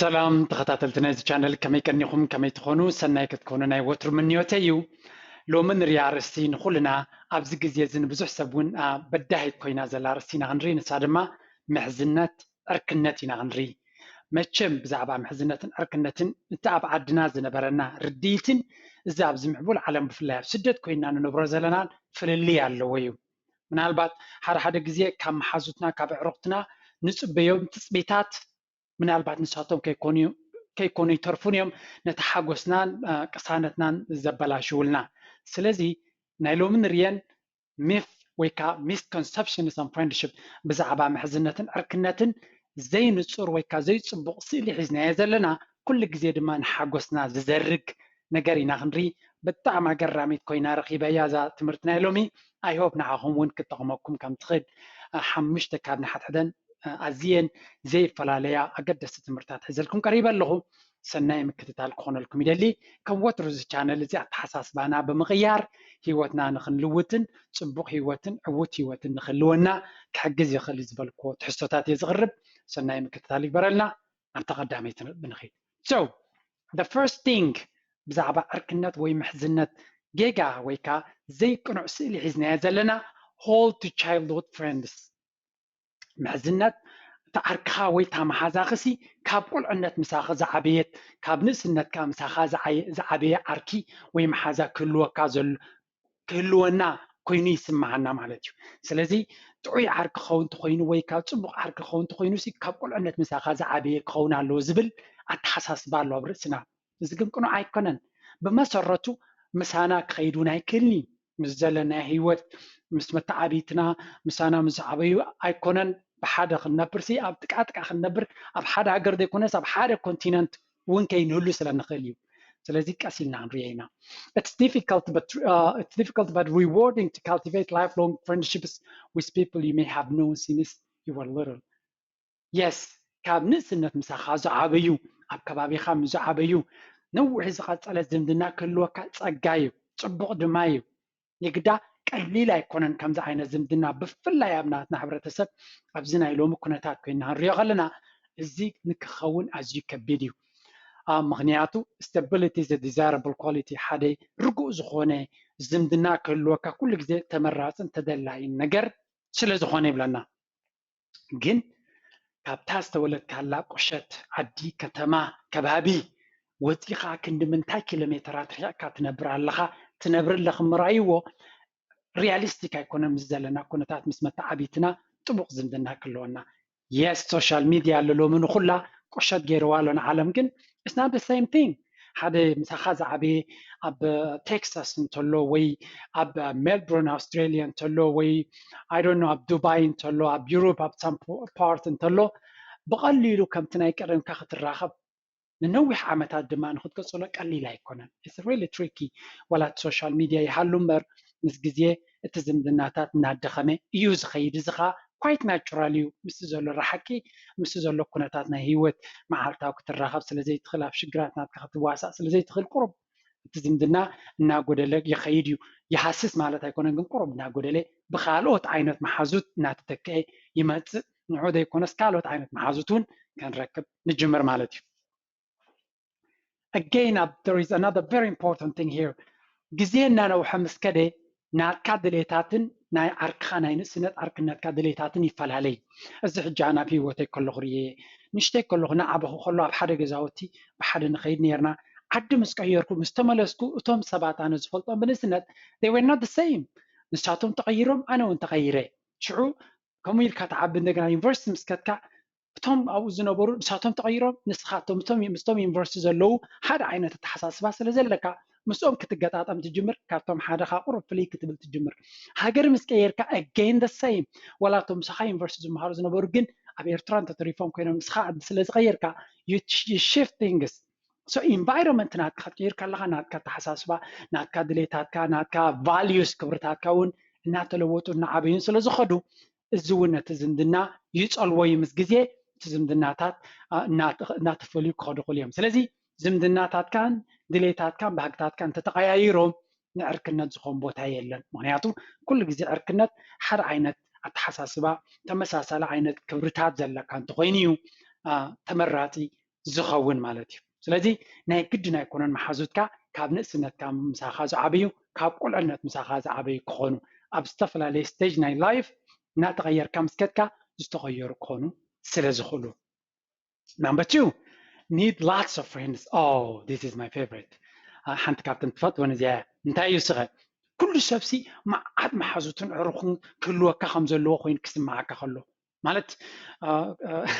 ሰላም ተኸታተልቲ ናይዚ ቻነል፣ ከመይ ቀኒኹም? ከመይ ትኾኑ? ሰናይ ክትኮኑ ናይ ወትሩ ምንዮተይ እዩ። ሎሚ ንሪኣ ኣርእስቲ ንኹልና ኣብዚ ግዜ እዚ ንብዙሕ ሰብ እውን በዳሂት ኮይና ዘላ ኣርእስቲ ኢና ክንርኢ። ንሳ ድማ ምሕዝነት፣ ዕርክነት ኢና ክንርኢ። መቸም ብዛዕባ ምሕዝነትን ዕርክነትን እቲ ኣብ ዓድና ዝነበረና ርድኢትን እዚ ኣብዚ ምዕቡል ዓለም ብፍላይ ኣብ ስደት ኮይና ንነብሮ ዘለናን ፍልልይ ኣለዎ እዩ። ምናልባት ሓደ ሓደ ግዜ ካብ መሓዙትና ካብ ኣዕሩኽትና ንፅበዮም ትፅቢታት ምናልባት ንሳቶም ከይኮኑ ይተርፉን እዮም ነቲ ሓጎስናን ቅሳነትናን ዘበላሽውልና። ስለዚ ናይ ሎሚ ንርየን ሚፍ ወይ ከዓ misconceptions on friendship ብዛዕባ ምሕዝነትን ዕርክነትን ዘይንፁር ወይ ከዓ ዘይፅቡቕ ስእሊ ሒዝናዮ ዘለና ኩሉ ግዜ ድማ ንሓጎስና ዝዘርግ ነገር ኢና ክንርኢ። ብጣዕሚ ኣገራሚት ኮይና ረኺበያ እዛ ትምህርቲ ናይ ሎሚ። I hope ንዓኹም እውን ክጠቕመኩም ከም ትኽእል ሓሙሽተ ካብ ንሓድሕደን ኣዝየን ዘይፈላለያ ኣገደስቲ ትምህርታት ሒዘልኩም ቀሪበ ኣለኹ። ሰናይ ምክትታል ክኾነልኩም ይደሊ። ከም ወትሩ እዚ ቻነል እዚ ኣተሓሳስባና ብምቕያር ህይወትና ንክንልውጥን ፅቡቕ ህይወትን ዕዉት ህይወትን ንክህልወና ክሕግዝ ይኽእል እዩ ዝበልክዎ ትሕዝቶታት እየ ዝቕርብ። ሰናይ ምክትታል ይግበረልና። ኣብታ ቀዳመይቲ ነጥቢ ንኺድ። So the first thing ብዛዕባ ዕርክነት ወይ ምሕዝነት ጌጋ ወይ ከዓ ዘይቅኑዕ ስእሊ ሒዝናዮ ዘለና hold to childhood friends። ምሕዝነት እቲ ዓርክኻ ወይ እታ መሓዛኽሲ ካብ ቁልዕነት ምሳኻ ዝዓበየት ካብ ንእስነትካ ምሳኻ ዝዓበየ ዓርኪ ወይ መሓዛ ክህልወካ ዘሎ ክህልወና ኮይኑ ይስምዓና ማለት እዩ። ስለዚ ጥዑይ ዓርኪ ክኸውን እንተኾይኑ ወይ ካብ ፅቡቕ ዓርኪ ክኸውን እንተኾይኑ ካብ ቁልዕነት ምሳኻ ዝዓበየ ክኸውን ኣለዎ ዝብል ኣተሓሳስባ ኣሎ ኣብ ርእስና። እዚ ግን ቅኑዕ ኣይኮነን። ብመሰረቱ ምሳና ክኸይድ እውን ኣይክእልን እዩ። ምስ ዘለና ህይወት ምስ መተዓብይትና ምሳና ምስ ዝዓበዩ ኣይኮነን ብሓደ ክንነብር ሲ ኣብ ጥቃጥቃ ክንነብር ኣብ ሓደ ሃገር ዘይኮነስ ኣብ ሓደ ኮንቲነንት እውን ከይንህሉ ስለ ንኽእል እዩ። ስለዚ ቀስ ኢልና ክንሪኦ ኢና። It's difficult but uh, it's difficult but rewarding to cultivate lifelong friendships with people you may have known since you were little. Yes ካብ ንእስነት ምሳኻ ዝዓበዩ ኣብ ከባቢኻ ምስ ዝዓበዩ ነዊሕ ዝቐፀለ ዝምድና ክህልወካ ጸጋ እዩ፣ ጽቡቕ ድማ እዩ። የግዳ ቀሊል ኣይኮነን ከምዚ ዓይነት ዝምድና ብፍላይ ኣብ ናትና ሕብረተሰብ ኣብዚ ናይ ሎሚ ኩነታት ኮይና ክንሪኦ ከለና እዚ ንክኸውን ኣዝዩ ከቢድ እዩ። ምክንያቱ stability is a desirable quality ሓደ ርጉእ ዝኾነ ዝምድና ክህልወካ ኩሉ ግዜ ተመራፅን ተደላይን ነገር ስለ ዝኾነ ይብለና። ግን ካብታ ዝተወለድካላ ቁሸት ዓዲ ከተማ ከባቢ ወፂኻ ክንዲ ምንታይ ኪሎ ሜተራት ርሒቕካ ትነብር ኣለኻ ትነብር ኣለኽ ምርኣይዎ ሪያሊስቲክ ኣይኮነ ምስ ዘለና ኩነታት ምስ መተዓቢትና ጥቡቕ ዝምድና ክህልወና። የስ ሶሻል ሚድያ ኣሎ ሎሚ ንኩላ ቁሸት ገይርዋ ኣሎ ንዓለም ግን it's not the same thing ሓደ ምሳኻ ዝዓበየ ኣብ ቴክሳስ እንተሎ ወይ ኣብ ሜልቦርን ኣውስትራሊያ እንተሎ ወይ I don't know ኣብ ዱባይ እንተሎ ኣብ ዩሮፕ ኣብ ሳም ፓርት እንተሎ ብቐሊሉ ከምቲ ናይ ቀደምካ ክትራኸብ ንነዊሕ ዓመታት ድማ ንክትቀፅሎ ቀሊል ኣይኮነን። It's really tricky። ዋላ እቲ ሶሻል ሚድያ ይሃሉ እምበር ምስ ግዜ እቲ ዝምድናታት እናደኸመ እዩ ዝኸይድ። እዚ ከዓ quite natural እዩ። ምስቲ ዘሎ ራሕቂ ምስቲ ዘሎ ኩነታት ናይ ህይወት መዓልታዊ ክትራኸብ ስለ ዘይትኽእል ኣብ ሽግራት ናትካ ክትዋሳእ ስለ ዘይትኽእል ቁሩብ እቲ ዝምድና እናጎደለ ይኸይድ እዩ። ይሃስስ ማለት ኣይኮነን ግን ቁሩብ እናጎደለ ብካልኦት ዓይነት መሓዙት እናተተክአ ይመፅእ። ንዑ ዘይኮነስ ካልኦት ዓይነት መሓዙት እውን ክንረክብ ንጅምር ማለት እዩ። Again there is another very important thing here ግዜ እናነውሐ ምስ ከደ ናትካ ድሌታትን ናይ ዓርክኻ ናይ ንእስነት ዓርክነትካ ድሌታትን ይፈላለ እዩ። እዚ ሕጂ ኣነ ኣብ ህይወተይ ከለኹ ርእየ ንእሽተይ ከለኹ እናዓበኹ ከሎ ኣብ ሓደ ገዛውቲ ብሓደ ንኸይድ ነርና። ዓዲ ምስ ቀየርኩ ምስ ተመለስኩ እቶም ሰባት ኣነ ዝፈልጦም ብንእስነት they were not the same። ንሳቶም ተቐይሮም ኣነ እውን ተቐይረ። ሽዑ ከምኡ ኢልካ ትዓቢ እንደገና ዩኒቨርሲቲ ምስ ከድካ እቶም ኣብኡ ዝነበሩ ንሳቶም ተቐይሮም ንስኻ እቶም ምስቶም ዩኒቨርሲቲ ዘለዉ ሓደ ዓይነት ኣተሓሳስባ ስለ ዘለካ ምስኦም ክትገጣጠም ትጅምር። ካብቶም ሓደኻ ቁሩብ ፍልይ ክትብል ትጅምር። ሃገር ምስ ቀየርካ again the same ዋላ እቶም ምሳኻ ዩኒቨርሲቲ ዝመሃሩ ዝነበሩ ግን ኣብ ኤርትራ እንተተሪፎም ኮይኖም ንስኻ ዓዲ ስለ ዝቐየርካ you shift things። So environment ናትካ ክትቅይር ከለኻ ናትካ ኣተሓሳስባ ናትካ ድሌታትካ ናትካ values ክብርታትካ እውን እናተለወጡ እናዓበዩን ስለ ዝኸዱ እዚ እውን ነቲ ዝምድና ይፀልዎ እዩ ምስ ግዜ እቲ ዝምድናታት እናተፈልዩ ክኸዱ ክእሉ እዮም። ስለዚ ዝምድናታትካን ድሌታትካን ባህግታትካን እንተተቐያይሮም ንዕርክነት ዝኾን ቦታ የለን። ምክንያቱ ኩሉ ግዜ ዕርክነት ሓደ ዓይነት ኣተሓሳስባ ተመሳሳሊ ዓይነት ክብርታት ዘለካ እንተኮይኑ እዩ ተመራፂ ዝኸውን ማለት እዩ። ስለዚ ናይ ግድን ኣይኮነን መሓዙትካ ካብ ንእስነትካ ምሳኻ ዝዓበዩ፣ ካብ ቁልዕነት ምሳኻ ዝዓበዩ ክኾኑ፣ ኣብ ዝተፈላለየ stage ናይ life እናተቐየርካ ምስ ከድካ ዝተቐየሩ ክኾኑ ስለ ዝኽእሉ። Number two, need lots of friends. Oh, this is my favorite. ሓንቲ ካብተን ትፈትወን እዚኣ እንታይ እዩ ስኸ? ኩሉ ሰብሲ መዓት መሓዙትን ዕሩኽን ክህልወካ ከም ዘለዎ ኮይኑ ክስምዓካ ከሎ ማለት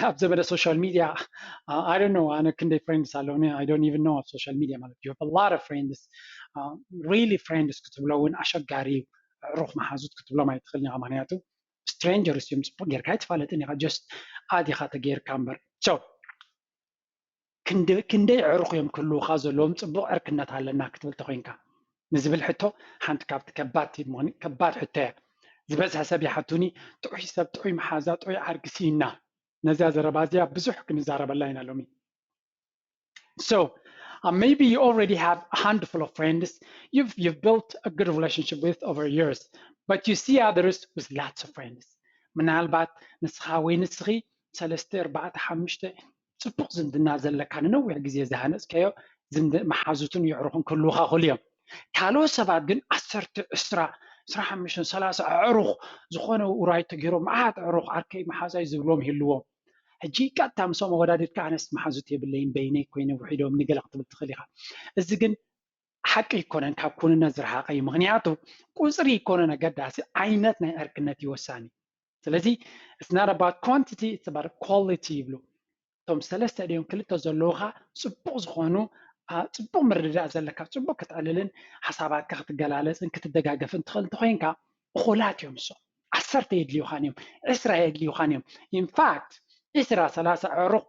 ኣብ ዘመነ social media, I don't know, ኣነ ክንደይ friends ኣለውኒ? I don't even know ኣብ social media ማለት you have a lot of friends. Really friends ክትብሎ እውን ኣሸጋሪ እዩ። ዕሩኽ መሓዙት ክትብሎም ኣይትኽእልን ኢኻ፣ ምክንያቱ strangers እዮም። ፅቡቅ ጌርካ ኣይትፋለጥን ኢኻ፣ just ኣዲኻ ተጌርካ እምበር። So ክንደይ ዕሩኽ እዮም ክህልውካ ዘለዎም ፅቡቅ ዕርክነት ኣለና ክትብል ተኮይንካ ንዝብል ሕቶ ሓንቲ ካብቲ ከባድ ሕቶ እያ። ዝበዝሐ ሰብ ይሓቱኒ፣ ጥዑይ ሰብ፣ ጥዑይ መሓዛ፣ ጥዑይ ዓርኪ ስኢና። ነዚያ ዘረባ እዚኣ ብዙሕ ክንዛረበላ ኢና ሎሚ። So uh, maybe you already have a handful of friends you've, you've built a good relationship with over years, but you see others with lots of friends. ምናልባት ንስኻ ወይ ንስኺ ሰለስተ፣ ኣርባዕተ፣ ሓሙሽተ ፅቡቕ ዝምድና ዘለካ ንነዊሕ ግዜ ዝሃነፅካዮ መሓዙትን የዕሩኽን ክህልውኻ ክእሉ እዮም። ካልኦት ሰባት ግን ዓሰርተ፣ ዕስራ፣ ዕስራ ሓሙሽተ፣ ሰላሳ ኣዕሩኽ ዝኾነ ውራይ ተገይሮም መዓት ኣዕሩኽ ዓርከይ መሓዛይ ዝብሎም ይህልዎም። ሕጂ ቀጥታ ምስኦም ኣወዳዲርካ ኣነስ መሓዙት የብለይን በይነይ ኮይነ ውሒዶም ንገለ ክትብል ትኽእል ኢኻ። እዚ ግን ሓቂ ኣይኮነን፣ ካብ ኩንነት ዝረሓቐ እዩ። ምክንያቱ ቁፅሪ ኣይኮነን ኣገዳሲ፣ ዓይነት ናይ ዕርክነት እዩ ወሳኒ። ስለዚ it's not about quantity, it's about quality ይብሉ። እቶም ሰለስተ ድዮም ክልተ ዘለውካ ፅቡቅ ዝኾኑ፣ ፅቡቅ ምርድዳእ ዘለካ፣ ፅቡቅ ክትዕልልን ሓሳባትካ ክትገላለፅን ክትደጋገፍን ትኽእል እንተኮይንካ እኹላት እዮም። እሶም ዓሰርተ የድልዩኻን እዮም፣ ዕስራ የድልዩኻን እዮም። In fact ዕስራ ሰላሳ ዕሩኽ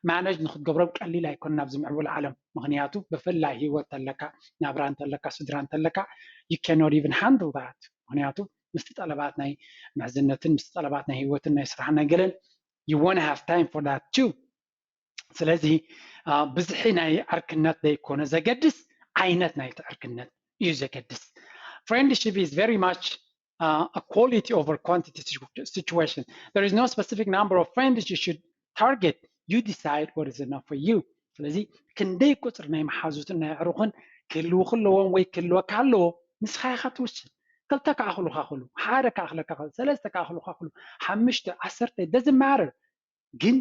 ማነጅ ንክትገብሮም ቀሊል ኣይኮነን ኣብዚ ምዕቡል ዓለም። ምክንያቱ ብፍላይ ህይወት ተለካ፣ ናብራ እንተለካ፣ ስድራ እንተለካ you cannot even handle that። ምክንያቱ ምስቲ ጠለባት ናይ ምሕዝነትን ምስቲ ጠለባት ናይ ህይወትን ናይ ስራሕ ነገርን you won't have time for that too። ስለዚ ብዝሒ ናይ ዕርክነት ዘይኮነ ዘገድስ ዓይነት ናይቲ ዕርክነት እዩ ዘገድስ። Friendship is very much uh, a quality over quantity situation. There is no specific number of friends you should target. You decide what is enough for you. ስለዚ ክንደይ ቁፅሪ ናይ መሓዙትን ናይ ዕሩኽን ክህልዉ ክለዎም ወይ ክህልወካ ኣለዎ ንስኻ ኢኻ ትውስን። ክልተ ክኣኽሉካ ክሉ፣ ሓደ ክኣኽለካ ክሉ፣ ሰለስተ ክኣኽሉካ ክሉ፣ ሓሙሽተ፣ ዓሰርተ፣ doesn't matter። ግን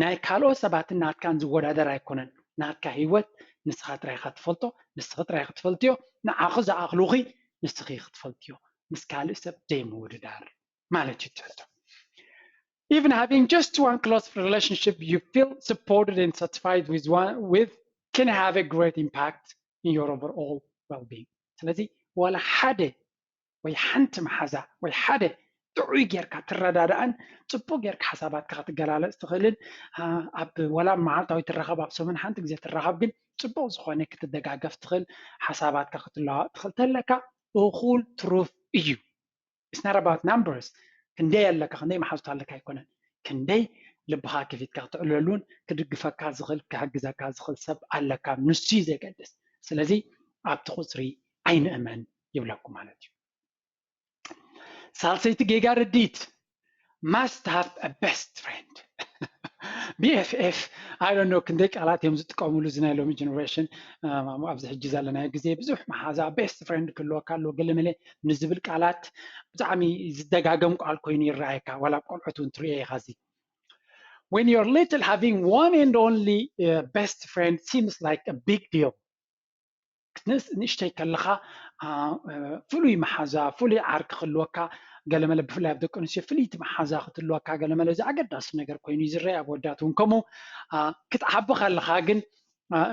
ናይ ካልኦት ሰባትን ናትካን ዝወዳደር ኣይኮነን። ናትካ ህይወት ንስኻ ጥራይ ኢኻ ትፈልጦ፣ ንስኺ ጥራይ ኢኺ ትፈልጥዮ። ንዓኺ ዝኣኽሉኺ ንስኺ ኢኺ ትፈልጥዮ። ምስ ካልእ ሰብ ዘይምውድዳር ማለት እዩ ትሕቶ። Even having just one close relationship you feel supported and satisfied with, one, with can have a great impact in your overall well-being. ስለዚ ዋላ ሓደ ወይ ሓንቲ መሓዛ ወይ ሓደ ጥዑይ ጌርካ ትረዳዳእን ፅቡቅ ጌርካ ሓሳባትካ ክትገላለፅ ትኽእልን ኣብ ወላ መዓልታዊ ትራኸብ ኣብ ሰሙን ሓንቲ ግዜ ትራኸብ ግን ፅቡቅ ዝኾነ ክትደጋገፍ ትኽእል ሓሳባትካ ክትለዋወጥ ትኽእል ተለካ እኹል ትሩፍ እዩ። It's not about numbers። ክንደይ ኣለካ ክንደይ መሓዙት ኣለካ ኣይኮነን፣ ክንደይ ልብኻ ከፊትካ ክትዕለሉን ክድግፈካ ዝኽእል ክሕግዘካ ዝኽእል ሰብ ኣለካ፣ ንሱ እዩ ዘገድስ። ስለዚ ኣብቲ ቁፅሪ ኣይንእመን ይብለኩም ማለት እዩ። ሳልሰይቲ ጌጋ ርዲት must have a best friend. BFF I don't know ክንደይ ቃላት እዮም ዝጥቀሙሉ እዚ ናይ ሎሚ generation። ኣብዚ ሕጂ ዘለናዮ ግዜ ብዙሕ መሓዛ best friend ክህልወካ ኣለዎ ገለ መለ ንዝብል ቃላት ብጣዕሚ ዝደጋገም ቃል ኮይኑ ይረኣየካ። ዋላ ቆልዑት እውን ትሪኦ ኢኻ እዚ when you're little having one and only uh, best friend seems like a big deal. ንእሽተይ ከለኻ ፍሉይ መሓዛ ፍሉይ ዓርኪ ክህልወካ ገለመለ ብፍላይ ኣብ ደቂ ኣንስትዮ ፍልይቲ መሓዛ ክትህልወካ ገለመለ እዚ ኣገዳሲ ነገር ኮይኑ እዩ ዝረአ ኣብ ወዳት እውን ከምኡ ክትዓቢ ከለኻ ግን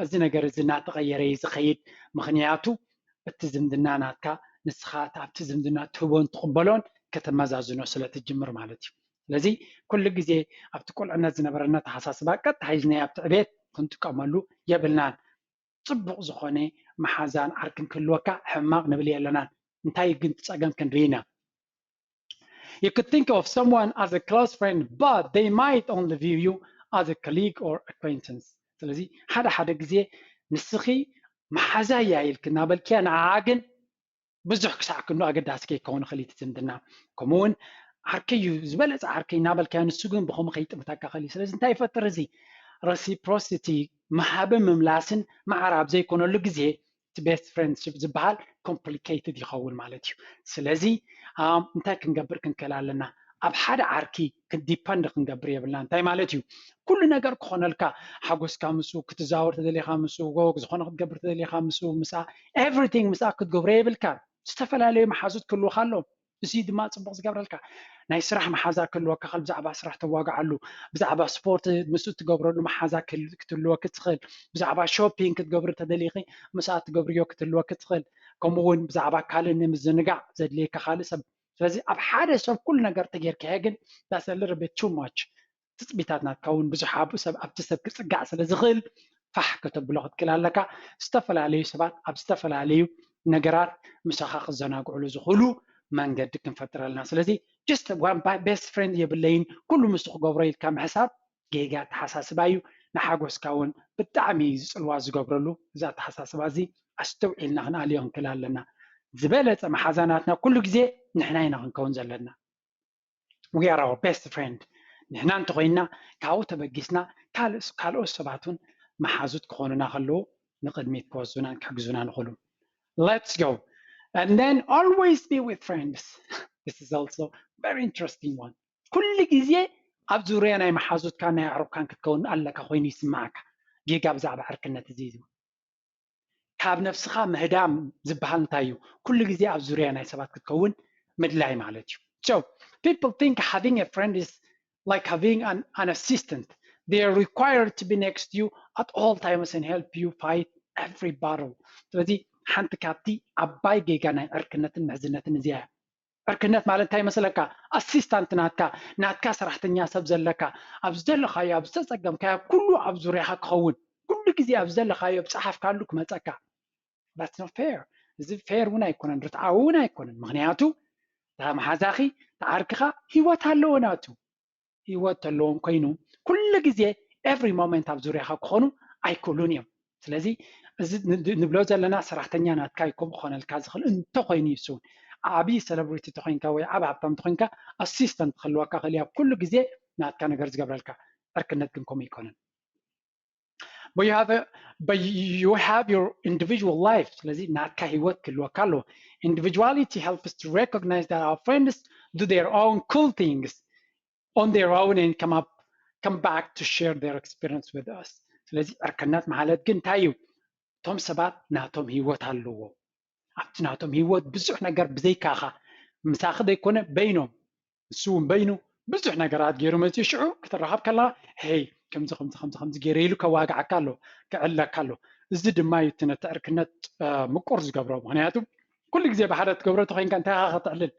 እዚ ነገር እዚ እናተቐየረ እዩ ዝኸይድ ምክንያቱ እቲ ዝምድና ናትካ ንስኻ ኣብቲ ዝምድና ትህቦን ትቕበሎን ከተመዛዝኖ ስለ ትጅምር ማለት እዩ ስለዚ ኩሉ ግዜ ኣብቲ ቁልዕነት ዝነበረና ተሓሳስባ ቀጥታ ሒዝናዮ ኣብቲ ዕቤት ክንጥቀመሉ የብልናን ፅቡቕ ዝኾነ መሓዛን ዓርክን ክህልወካ ሕማቕ ንብል የለናን እንታይ ግን ፀገም ክንርኢ ኢና You could think of someone as a close friend but they might only view you as a colleague or acquaintance ስለዚ ሓደ ሓደ ግዜ ንስኺ መሓዛ እያ ኢልክ እናበልክያ ንዓዓ ግን ብዙሕ ክሳዕ ክንዱ ኣገዳሲ ከይከውን ይኽእል እዩ ዝምድና ከምኡ እውን ዓርከይ እዩ ዝበለፀ ዓርከይ እናበልካዮ ንሱ ግን ብኸምኡ ከይጥምተካ ይኽእል እዩ ስለዚ እንታይ ይፈጥር እዚ reciprocity፣ ምሃብን ምምላስን ማዕረ ኣብ ዘይኮነሉ ግዜ እቲ best friendship ዝበሃል complicated ይኸውን ማለት እዩ። ስለዚ እንታይ ክንገብር ክንክእል ኣለና? ኣብ ሓደ ዓርኪ depend ክንገብር የብልና። እንታይ ማለት እዩ? ኩሉ ነገር ክኾነልካ፣ ሓጎስካ ምስኡ፣ ክትዛወር ተደሊኻ ምስኡ፣ ዝኾነ ክትገብር ተደሊኻ ምስኡ፣ ምስኣ፣ everything ምስኣ ክትገብሮ የብልካ። ዝተፈላለዩ መሓዙት ክህልውካ ኣለዎም። እዚ ድማ ፅቡቅ ዝገብረልካ ናይ ስራሕ መሓዛ ክህልወካ ከል ብዛዕባ ስራሕ ተዋግዓሉ፣ ብዛዕባ ስፖርት ምስ እትገብረሉ መሓዛ ክትህልወ ክትኽእል፣ ብዛዕባ shopping ክትገብሪ ተደሊኺ ምስኣ ትገብርዮ ክትህልወ ክትኽእል፣ ከምኡ እውን ብዛዕባ ካልእ ንምዝንጋዕ ዘድልየካ ካልእ ሰብ። ስለዚ ኣብ ሓደ ሰብ ኩሉ ነገር ተጌርካዮ ግን that's a little bit too much። ትፅቢታት ናትካ እውን ብዙሕ ኣብኡ ሰብ ኣብቲ ሰብ ክፅጋዕ ስለ ዝኽእል ፋሕ ከተብሎ ክትክእል ኣለካ። ዝተፈላለዩ ሰባት ኣብ ዝተፈላለዩ ነገራት ምሳኻ ክዘናግዕሉ ዝኽእሉ መንገዲ ክንፈጥር ኣለና። ስለዚ just one best friend የብለይን ኩሉ ምስኡ ክገብሮ ኢልካ ምሕሳብ ጌጋ ኣተሓሳስባ እዩ። ንሓጎስካ እውን ብጣዕሚ እዩ ዝፅልዋ ዝገብረሉ። እዚ ኣተሓሳስባ እዚ ኣስተውዒልና ክንኣልዮ ክንክእል ኣለና። ዝበለፀ መሓዛ ናትና ኩሉ ግዜ ንሕና ኢና ክንከውን ዘለና። We are our best friend። ንሕና እንተኮይንና ካብኡ ተበጊስና ካልኦት ሰባት እውን መሓዙት ክኾኑና ከለዉ ንቅድሚት ክወስዱናን ክሕግዙና ንኽእሉ። Let's go. And then always be with friends. This is also very interesting one. ኩሉ ግዜ ኣብ ዙርያ ናይ መሓዙትካ ናይ ኣዕሩኽካን ክትከውን ኣለካ ኮይኑ ይስማዓካ። ጌጋ ብዛዕባ ዕርክነት እዚ እዩ። ካብ ነፍስኻ ምህዳም ዝበሃል እንታይ እዩ? ኩሉ ግዜ ኣብ ዙርያ ናይ ሰባት ክትከውን ምድላይ ማለት እዩ። So people think having a friend is like having an, an assistant. They are required to be next to you at all times and help you fight every battle. ስለዚ ሓንቲ ካብቲ ዓባይ ጌጋ ናይ ዕርክነትን ምሕዝነትን እዚኣ እያ። ዕርክነት ማለት እንታይ ይመስለካ? ኣሲስታንት ናትካ፣ ናትካ ሰራሕተኛ ሰብ ዘለካ፣ ኣብ ዝደለኻዮ፣ ኣብ ዝተፀገምካዮ ኩሉ ኣብ ዙርያኻ ክኸውን፣ ኩሉ ግዜ ኣብ ዝደለኻዮ ኣብ ፀሓፍካሉ ክመፀካ። That's not fair። እዚ ፌር እውን ኣይኮነን፣ ርትዓዊ እውን ኣይኮነን። ምክንያቱ እታ መሓዛኺ፣ እታ ዓርክኻ ህይወት ኣለዎ ናቱ። ህይወት ተለዎም ኮይኑ ኩሉ ግዜ every moment ኣብ ዙርያኻ ክኾኑ ኣይክእሉን እዮም። ስለዚ እዚ ንብሎ ዘለና ሰራሕተኛ ናትካ እዩ ከምኡ ክኾነልካ ዝኽእል እንተኮይኑ እዩ። እሱ እውን ዓብዪ ሰለብሪቲ ተኮይንካ ወይ ዓብ ሃብታም ተኮይንካ ኣሲስተንት ክህልወካ ክእል ኣብ ኩሉ ግዜ ናትካ ነገር ዝገብረልካ። ዕርክነት ግን ከምኡ ኣይኮነን። But you have a, but you have your individual life። ስለዚ ናትካ ህይወት ክህልወካ ኣለዎ። Individuality helps to recognize that our friends do their own cool things on their own and come up, come back to share their experience with us። ስለዚ ዕርክነት ማለት ግን እንታይ እዩ? እቶም ሰባት ናቶም ህይወት ኣለዎ። ኣብቲ ናቶም ህይወት ብዙሕ ነገር ብዘይካኻ፣ ምሳኺ ዘይኮነ በይኖም፣ ንሱ እውን በይኑ ብዙሕ ነገራት ገይሩ መፅኡ። ሽዑ ክትራኸብ ከለኻ ሄይ ከምዚ ከምዚ ከምዚ ከምዚ ገይረ ኢሉ ከዋግዓካ ኣሎ፣ ክዕለካ ኣሎ። እዚ ድማ እዩ እቲ ነቲ ዕርክነት ምቁር ዝገብሮ። ምክንያቱ ኩሉ ግዜ ብሓደ ትገብሮ ተኮይንካ እንታይ ኢኻ ከተዕልል?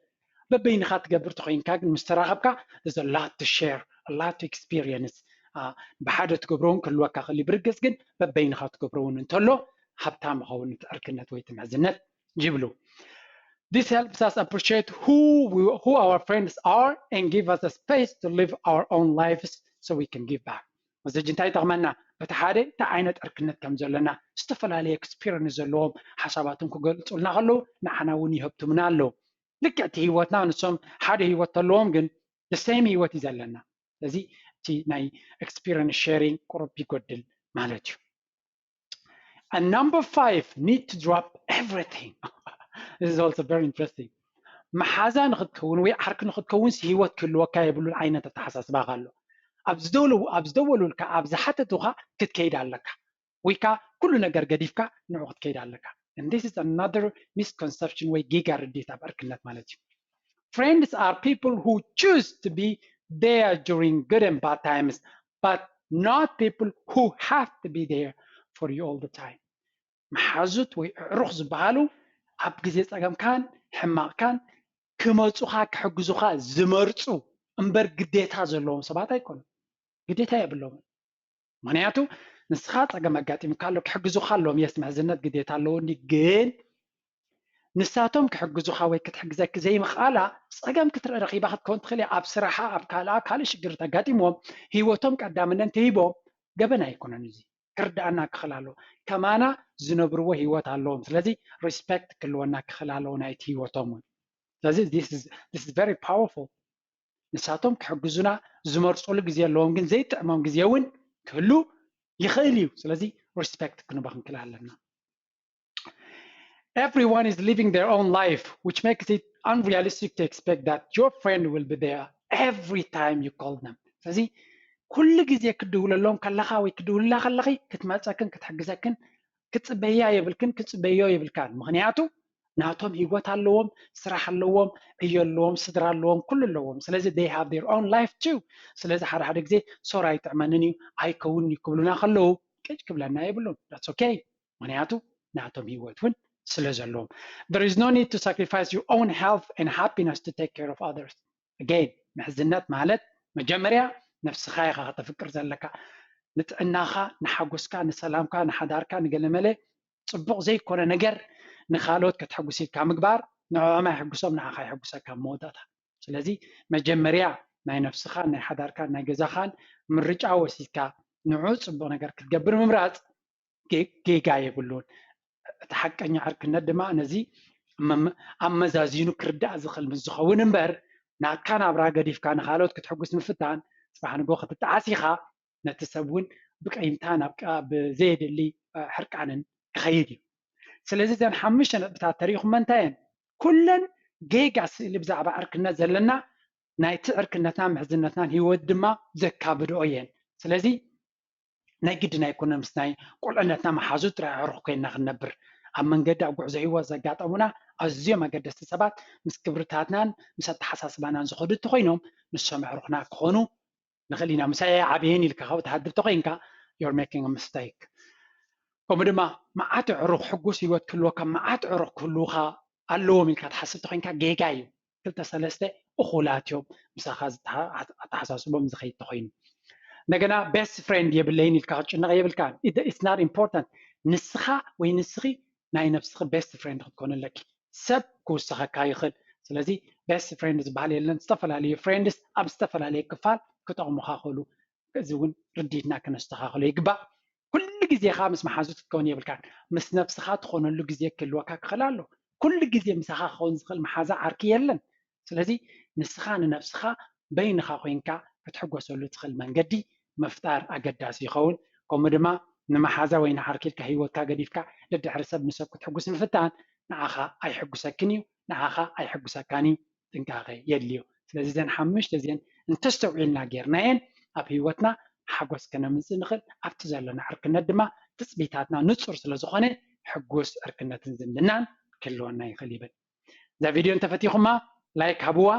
በበይንኻ ትገብር ተኮይንካ ግን ምስ ተራኸብካ there's a lot to share, a lot to experience። ብሓደ ትገብሮ እውን ክህልወካ ክእል። ብርግፅ ግን በበይንኻ ትገብሮ እውን እንተሎ ሃብታም ይኸውን እቲ ዕርክነት ወይ እቲ ምሕዝነት ይብሉ። This helps us appreciate who we, who our friends are and give us a space to live our own lives so we can give back. እዚ ሕጂ እንታይ ይጠቕመና? በቲ ሓደ እንታይ ዓይነት ዕርክነት ከም ዘለና፣ ዝተፈላለዩ ኤክስፒሪንስ ዘለዎም ሓሳባቶም ክገልፁልና ከለዉ ንዓና እውን ይህብትሙና ኣለዉ። ልክዕ እቲ ህይወትና ንሶም ሓደ ህይወት ተለዎም ግን the same ህይወት እዩ ዘለና። ስለዚ እቲ ናይ ኤክስፒሪንስ ሼሪንግ ቁሩብ ይጎድል ማለት እዩ። And number five, need to drop everything. This is also very interesting. መሓዛ ንክትከውን ወይ ዓርኪ ንክትከውንስ ህይወት ክህልወካ የብሉን ዓይነት ኣተሓሳስባ ኣሎ። ኣብ ዝደወሉ ኣብ ዝደወሉልካ ኣብ ዝሓተቱኻ ክትከይድ ኣለካ ወይ ከዓ ኩሉ ነገር ገዲፍካ ንዑ ክትከይድ ኣለካ። And this is another misconception ወይ ጌጋ ርድኢት ኣብ ዕርክነት ማለት እዩ። Friends are people who choose to be there during good and bad times, but not people who have to be there for you all the time. መሓዙት ወይ ኣዕሩኽ ዝበሃሉ ኣብ ግዜ ፀገምካን ሕማቕካን ክመፁኻ ክሕግዙኻ ዝመርፁ እምበር ግዴታ ዘለዎም ሰባት ኣይኮኑን። ግዴታ የብሎምን። ምክንያቱ ንስኻ ፀገም ኣጋጢሙካ ኣሎ፣ ክሕግዙኻ ኣለዎም። የስ ምሕዝነት ግዴታ ኣለዎ እንዲ ግን ንሳቶም ክሕግዙኻ ወይ ክትሕግዘኪ ዘይምኽኣላ ፀገም ክትርኢ ረኺባ ክትከውን ትኽእል እያ። ኣብ ስራሓ ኣብ ካልኣ ካልእ ሽግር ተጋጢምዎም ህይወቶም ቀዳምነት እንተሂቦም ገበን ኣይኮነን። እዚ ክርድኣና ክኽእል ኣለዎ። ከማና ዝነብርዎ ህይወት ኣለዎም። ስለዚ ሪስፔክት ክህልወና ክኽእል ኣለዎ ናይቲ ህይወቶም እውን። ስለዚ this is very powerful። ንሳቶም ክሕግዙና ዝመርፁሉ ግዜ ኣለዎም፣ ግን ዘይጥዕሞም ግዜ እውን ክህሉ ይኽእል እዩ። ስለዚ respect ክንቦ ክንክእል ኣለና። Everyone is living their own life, which makes it unrealistic to expect that your friend will be there every time you call them. ስለዚ ኩሉ ግዜ ክድውለሎም ከለኻ ወይ ክድውልላ ከለኺ ክትመፀክን ክትሕግዘክን ክትፅበያ የብልክን፣ ክትፅበዮ የብልካን። ምክንያቱ ናቶም ህይወት ኣለዎም፣ ስራሕ ኣለዎም፣ ዕዮ ኣለዎም፣ ስድራ ኣለዎም፣ ኩሉ ኣለዎም። ስለዚ they have their own life too። ስለዚ ሓደ ሓደ ግዜ ሶር ኣይጥዕመንን እዩ፣ ኣይከውን እዩ ክብሉና ከለዉ ቅጭ ክብለና የብሉን። That's okay። ምክንያቱ ናቶም ህይወት እውን ስለ ዘለዎም። There is no need to sacrifice your own health and happiness to take care of others. Again፣ ምሕዝነት ማለት መጀመርያ ነብስኻ ኢኻ ከተፍቅር ዘለካ። ንጥዕናኻ፣ ንሓጎስካ፣ ንሰላምካ፣ ንሓዳርካ፣ ንገለመለ ፅቡቕ ዘይኮነ ነገር ንኻልኦት ከተሐጉስ ኢልካ ምግባር ንዕኦም ኣይሕጉሶም፣ ንዓኻ ይሕጉሰካ ኣብ መወዳእታ። ስለዚ መጀመርያ ናይ ነብስኻን ናይ ሓዳርካን ናይ ገዛኻን ምርጫ ወሲድካ ንዑ ፅቡቕ ነገር ክትገብር ምምራፅ ጌጋ የብሉን። እቲ ሓቀኛ ዕርክነት ድማ ነዚ ኣመዛዚኑ ክርዳእ ዝኽእል ምስ ዝኸውን እምበር፣ ናትካ ናብራ ገዲፍካ ንኻልኦት ክትሕጉስ ምፍታን፣ ጽባሕ ንጎ ክትጠዓስ ኢኻ፣ ነቲ ሰብ እውን ብቀይምታ ናብ ብዘየድሊ ሕርቃንን ክኸይድ እዩ። ስለዚ እዘን ሓሙሽተ ነጥብታት ተሪኢኹመን እንታይ እየን? ኩለን ጌጋ ስእሊ ብዛዕባ ዕርክነት ዘለና፣ ናይቲ ዕርክነትናን ምሕዝነትናን ህይወት ድማ ዘካብድኦ እየን። ስለዚ ናይ ግድን ኣይኮነን ምስ ናይ ቁልዕነትና መሓዙት ጥራይ ኣዕሩኽ ኮይንና ክንነብር። ኣብ መንገዲ ኣብ ጉዕዞ ህይወት ዘጋጠሙና ኣዝዮም ኣገደስቲ ሰባት ምስ ክብርታትናን ምስ ኣተሓሳስባናን ዝኸዱ እንተኾይኖም ንሶም ኣዕሩኽና ክኾኑ ንኽእል ኢና። ምሳይ ኣይዓብየን ኢልካ ካብ ትሃድብ ተኾይንካ you're making a mistake። ከምኡ ድማ መዓት ኣዕሩኽ ሕጉስ ህይወት ክህልወካ መዓት ኣዕሩኽ ክህልውኻ ኣለዎም ኢልካ ትሓስብ ተኾይንካ ጌጋ እዩ። ክልተ ሰለስተ እኹላት እዮም ምሳኻ ኣተሓሳስቦም ዝኸይድ ተኾይኑ። እንደገና best friend የብለይን ኢልካ ክትጭነቕ የብልካን። It's not important። ንስኻ ወይ ንስኺ ናይ ነብስኺ best friend ክትኮን ኣለኪ። ሰብ ክውስኸካ ይኽእል። ስለዚ best friend ዝበሃል የለን። ዝተፈላለዩ friends ኣብ ዝተፈላለየ ክፋል ክጠቕሙኻ ይኽእሉ። እዚ እውን ርዲድና ክነስተኻኽሎ ይግባእ። ኩሉ ግዜ ኸዓ ምስ መሓዙት ክትከውን የብልካን። ምስ ነብስኻ ትኾነሉ ግዜ ክህልወካ ክኽእል ኣሎ። ኩሉ ግዜ ምሳኻ ክኸውን ዝኽእል መሓዛ ዓርኪ የለን። ስለዚ ንስኻ ንነብስኻ በይንኻ ኮይንካ ክትሕጎሰሉ ትኽእል መንገዲ ምፍጣር ኣገዳሲ ይኸውን። ከምኡ ድማ ንመሓዛ ወይ ንዓርኪ ኢልካ ህይወትካ ገዲፍካ ደድሕሪ ሰብ ንሰብ ክትሕጉስ ምፍታን ንዓኻ ኣይሕጉሰክን እዩ፣ ንዓኻ ኣይሕጉሰካን እዩ። ጥንቃቐ የድልዮ። ስለዚ እዘን ሓሙሽተ እዚአን እንተስተውዒልና ጌርናየን ኣብ ህይወትና ሓጎስ ከነምፅእ ንኽእል። ኣብቲ ዘለና ዕርክነት ድማ ትፅቢታትና ንፁር ስለ ዝኾነ ሕጉስ ዕርክነትን ዝምድናን ክህልወና ይኽእል ይብል። እዛ ቪድዮ እንተፈቲኹማ ላይክ ሃብዋ፣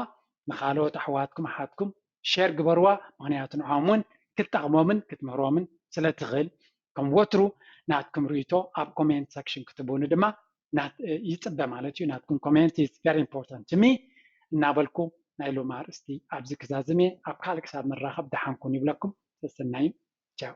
ንኻልኦት ኣሕዋትኩም ኣሓትኩም ሸር ግበርዋ። ምኽንያቱ ንዕኦም እውን ክትጠቕሞምን ክትምህሮምን ስለ ትኽእል ከም ወትሩ ናትኩም ርእይቶ ኣብ ኮሜንት ሰክሽን ክትቡኒ ድማ ይፅበ ማለት እዩ። ናትኩም ኮሜንት is very important to me እናበልኩ ናይ ሎሚ ኣርእስቲ ኣብዚ ክዛዝም እየ። ኣብ ካልእ ክሳብ ንራኸብ ደሓን ኩኑ ይብለኩም። ሰሰናዩ። ቻው።